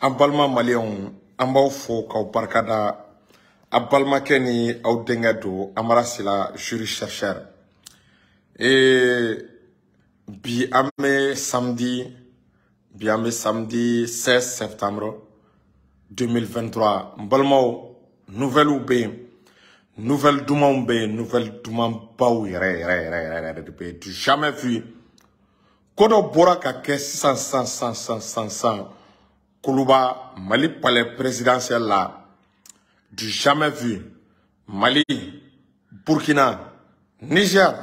An balima maliyɛnw, an b'aw fo k'aw barikada. A balimakɛ ni aw denkɛ don, Amara Sila, juriste chercheur. Et bi an bɛ samedi, bi an bɛ samedi 16 septembre 2023. N balimaw, nouvelles bɛ yen, nouvelle dumanw bɛ yen, nouvelle dumanbaw yɛrɛ yɛrɛ yɛrɛ yɛrɛ yɛrɛ de bɛ yen, du jamais vu. Ko dɔ bɔra ka kɛ sisan sisan sisan sisan sisan sisan Kuluba, Mali palais présidentiel la, du jamais vu. Mali, Burkina, Niger.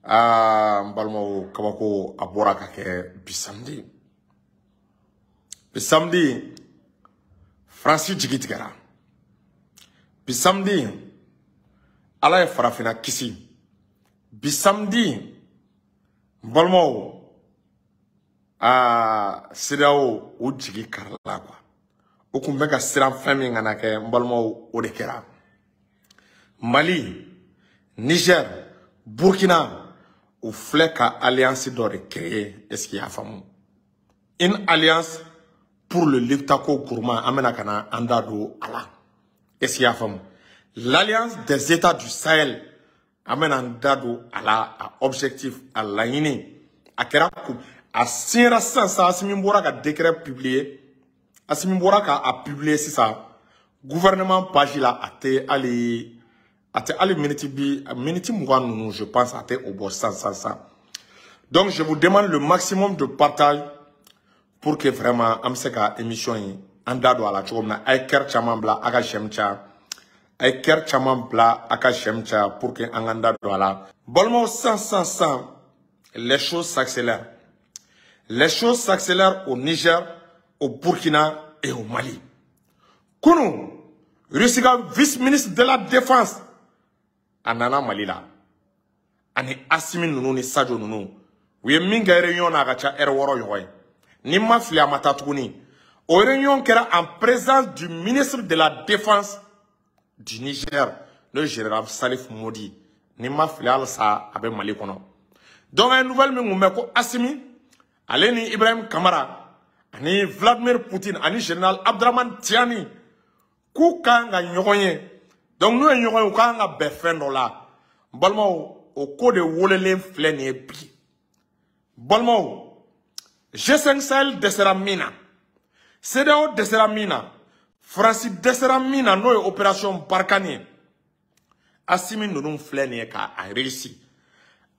Aa, n balimaw, kabako a bɔra ka kɛ bi samedi. Bi samedi, Faransi jigi tigɛra. Bi samedi, Ala ye farafinna kisi. Bi samedi, n balimaw, aa, CEDEAO u jigi karila quoi. U kun bɛ ka siran fɛn min kana kɛ, n balimaw, o de kɛra. Mali, Niger, Burkina, u filɛ ka alliance dɔ de créer. Est ce que i y'a faamu? Une alliance pour le Liptako Gourma. An bɛna ka na an da don a la. Est ce que i y'a faamu? L'alliance des États du Sahel, an bɛna an da don a la, a objectif, a laɲini. A kɛra ko a signera sisan sisan. Asimi bɔra ka décret publier, Asimi bɔra ka a publier sisan gouvernement page la. A tɛ hali minute bi minute 20 ninnu, je pense, a tɛ o bɔ sisan sisan sisan. Donc je vous demande le maximum de partage pour que vraiment an bɛ se ka émission in an da don a la cogo min na. A ye cœur caman bila, a ka j'aime caya. A ye cœur caman bila, a ka j'aime caya pour que an k'an da don a la. Balimaw, sisan sisan sisan, les choses s'accélèrent. Les choses s'accélèrent au Niger, au Burkina et au Mali. Kunu, Russie ka vice-ministre de la Défense a nana Mali la. Ani Asimi ninnu ni Sadio ninnu, u ye min kɛ réunion na, a ka ca heure 6 ɲɔgɔn ye. Ni ma fili, a ma taa tuguni. O réunion kɛra en présence du ministre de la Défense du Niger, le général Salif Modi. Ni ma fili, halisa a bɛ Mali kɔnɔ. Donc a ye nouvelle min kun bɛ ko Asimi ale ni Ibrahim Kamara ani Vladimir Poutine ani général Abdramane Tiani k'u kan ka ɲɔgɔn ye. Donc n'u ye ɲɔgɔn ye, u kan ka bɛn fɛn dɔ la. N balimaw, o ko de welelen filɛ nin ye bi. Balimaw, G5 Sahel dɛsɛra min na, CEDEAO dɛsɛra min na, Faransi dɛsɛra min na, n'o ye opération Barkhane ye, Asimi ninnu filɛ nin ye k'a réussi.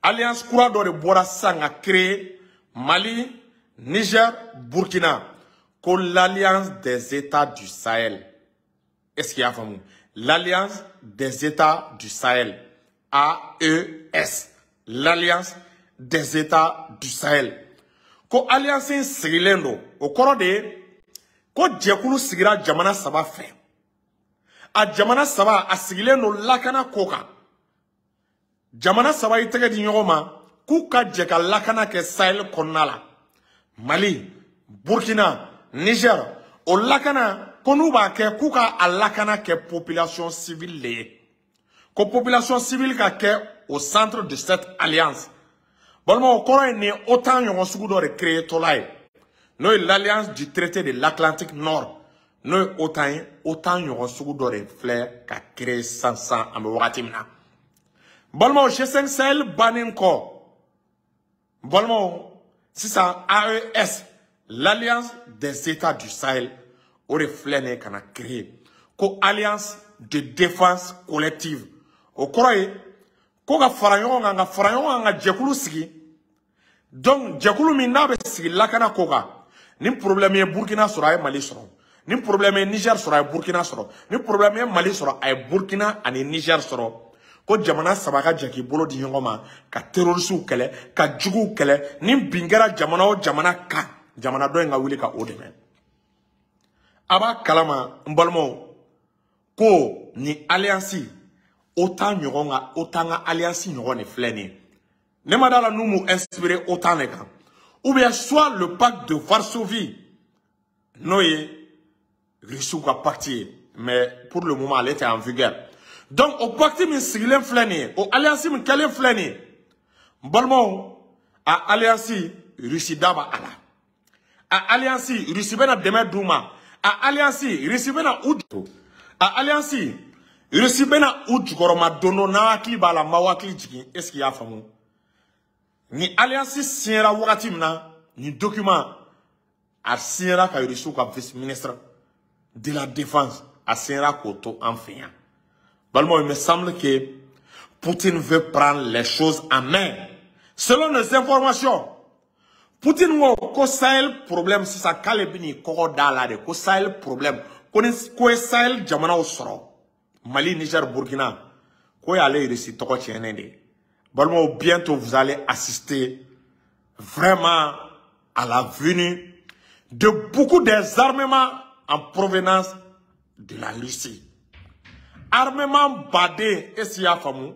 Alliance kura dɔ de bɔra sisan ka créer Mali, Niger, Burkina, ko l'alliance des États du Sahel. Est-ce qu'il y a faamu? L'alliance des États du Sahel, AES, l'alliance des États du Sahel. Ko alliance in sigilen don, o kɔrɔ de ye ko jɛkulu sigira jamana saba fɛ. A jamana saba, a sigilen don lakana ko kan. Jamana saba y'i tɛgɛ di ɲɔgɔn ma k'u ka jɛ ka lakana kɛ Sahel kɔnɔna la. Mali, Burkina, Niger. O lakana ko n'u b'a kɛ, k'u ka a lakana kɛ population civile de ye, ko population civile ka kɛ au centre de cette alliance. Balimaw, o kɔrɔ ye nin ye OTAN ɲɔgɔn sugu dɔ de créé tɔla ye, n'o ye l'alliance du traité de l'Atlantique Nord, n'o ye OTAN ye. OTAN ɲɔgɔn sugu dɔ de filɛ ka créer sisan sisan an bɛ wagati min na. Balimaw, G5 Sahel bannen kɔ, balimaw, sisan AES, l'alliance des États du Sahel, o de filɛ nin ye ka na créer, ko alliance de défense collective. O kɔrɔ ye ko ka fara ɲɔgɔn kan, ka fara ɲɔgɔn kan, ka jɛkulu sigi. Donc jɛkulu min n'a bɛ sigi lakana ko kan, ni problème ye Burkina sɔrɔ, a ye Mali sɔrɔ. Ni problème ye Niger sɔrɔ, a ye Burkina sɔrɔ. Ni problème ye Mali sɔrɔ, a ye Burkina ani Niger sɔrɔ. Ko jamana saba ka jɛ k'i bolo di ɲɔgɔn ma ka terroristew kɛlɛ, ka juguw kɛlɛ. Ni bin kɛra jamana o jamana kan, jamana dɔ in ka wuli ka o dɛmɛ. A b'a kalama, n balimaw, ko ni alliance OTAN ɲɔgɔn ka, OTAN ka alliance ɲɔgɔn de filɛ nin ye. Ne ma da la n'u m'u inspiré OTAN de kan, ou bien soit le pacte de Varsovie, n'o ye Russiw ka pacte ye, mais pour le moment ale tɛ en vigueur. Donc o pacte min sigilen filɛ nin ye, o alliance min kɛlen filɛ nin ye, n balimaw, a alliance, Russie da b'a la. A alliance Russie bɛna dɛmɛ d'u ma. A alliance Russie bɛna u a alliance Russie bɛna u jukɔrɔma don dɔ n'a hakili b'a la n m'aw hakili jigin. Est ce que i y'a faamu? Ni alliance signera wagati min na, nin document a signera ka Russie ka vice ministre de la défense a signera k'o to an fɛ yan. Balimaw, il me semble que Poutine veut prendre les choses en main. Selon nos informations, Poutine ko Sahel problème sisan k'ale bɛ n'i kɔgɔ da la de ko Sahel problème ko ni ko ye Sahel jamanaw sɔrɔ Mali, Niger, Burkina ko y'ale Russie tɔgɔ tiɲɛnen de ye. Balimaw, bientôt vous allez assister vraiment à la venue de beaucoup des armements en provenance de la Russie. Armement baden, est-ce qu'il y a faamu?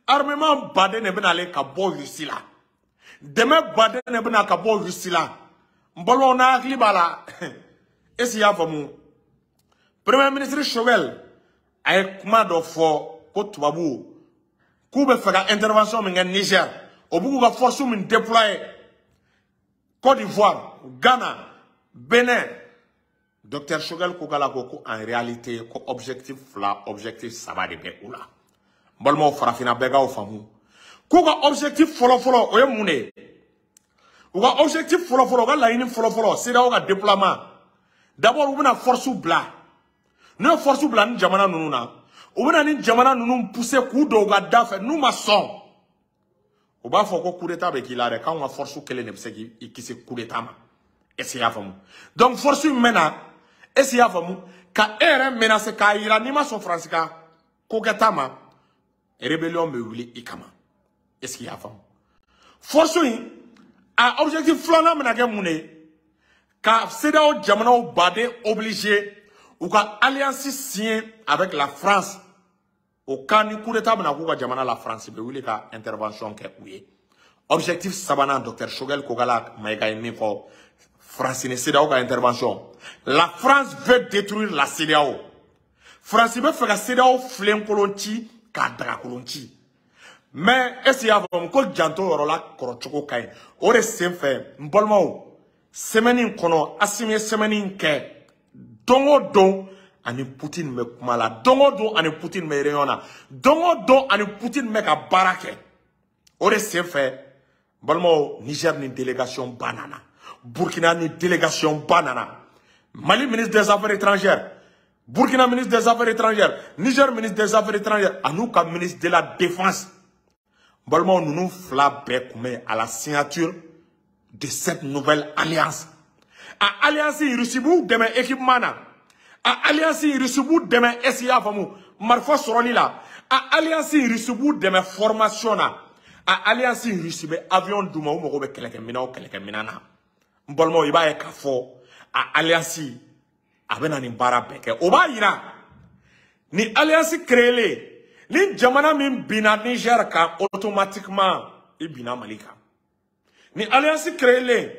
Armement baden ne bɛna ale ka bɔ Russie la. Dɛmɛ baden ne bɛna ka bɔ Russie la. N balimaw n'a hakili b'a la, est-ce qu'il y a faamu? Premier ministre Choguel a ye kuma dɔ fɔ ko tubabu k'u bɛ fɛ ka intervention min kɛ Niger, o b'u ka force min déployer Côte d'Ivoire, Ghana, Bénin. Docteur Choguel Kokala ko en réalité ko objectif fila, objectif saba de bɛ u la. N balimaw, farafinna bɛɛ k'aw faamu. K'u ka objectif fɔlɔ-fɔlɔ o ye mun de ye? U ka objectif fɔlɔ-fɔlɔ, u ka laɲini fɔlɔ-fɔlɔ, CEDEAO ka déploiement. D'abord u bɛna force bila. N'u ye force bila ni jamana ninnu na, u bɛna ni jamana ninnu pousser k'u don u ka da fɛ. N'u ma sɔn, u b'a fɔ ko coup d'état bɛ k'i la dɛ, k'anw ka force kelen de bɛ se k'i kisi coup d'état ma. Est-ce que i y'a faamu? Donc force min bɛ na, est-ce que i y'a faamu, ka e yɛrɛ menacer k'a yira n'i ma sɔn Faransi ka ko kɛta ma, rébellion bɛ wuli i kama. Est-ce que i y'a faamu? Force in a objectif filanan bɛna kɛ mun de ye? Ka CEDEAO jamanaw baden obligé u ka alliance signer avec la France. O cas ni coup d'état bɛna k'u ka jamana la, France bɛ wuli ka intervention kɛ u ye. Objectif sabanan, docteur Choguel Kokala Maïga ye min fɔ, France ni CEDEAO ka intervention. La France veut détruire la CEDEAO. France bɛ fɛ ka CEDEAO filenkolon ci k'a dagakolon ci. Mais est ce que i y'a faamu ko janto yɔrɔ la kɔrɔcogo ka ɲi? O de senfɛ, n balimaw, semaine in kɔnɔ, Assimi ye semaine in kɛ don o don ani Poutine bɛ kuma la, don o don ani Poutine bɛ réunion na, don o don ani Poutine bɛ ka baara kɛ. O de senfɛ, balimaw, Niger ni délégation ba nana, Burkina ni délégation ba nana, Mali ministre des affaires étrangères, Burkina ministre des affaires étrangères, Niger ministre des affaires étrangères, an'u ka ministre de la défense. Balimaw, ninnu fila bɛɛ kun bɛ à la signature de cette nouvelle alliance. A alliance, Russie b'u dɛmɛ équipement na. A alliance, Russie b'u dɛmɛ, est ce que i y'a faamu, marifa sɔrɔli la. A alliance, Russie b'u dɛmɛ formation na. A alliance, Russie bɛ avion d'u ma, u mago bɛ kɛlɛkɛminɛn o kɛlɛkɛminɛn na. N balimaw, i b'a ye k'a fɔ a alliance a bɛ na nin baara bɛɛ kɛ. O b'a yira ni alliance créelen, ni jamana min binna Niger kan, automatiquement i binna Mali kan. Ni alliance créelen,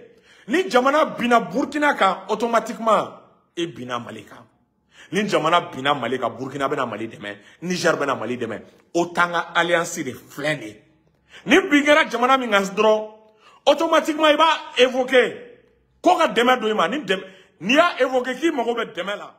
ni jamana binna Burkina kan, automatiquement i binna Mali kan. Ni jamana binna Mali kan, Burkina bɛna Mali dɛmɛ, Niger bɛna Mali dɛmɛ. OTAN ka alliance de filɛ nin ye. Ni bin kɛra jamana min kan dɔrɔn, automatiquement i b'a évoquer ko ka dɛmɛ don i ma. Ni dɛmɛ, n'i y'a évoquer k'i mago bɛ dɛmɛ la.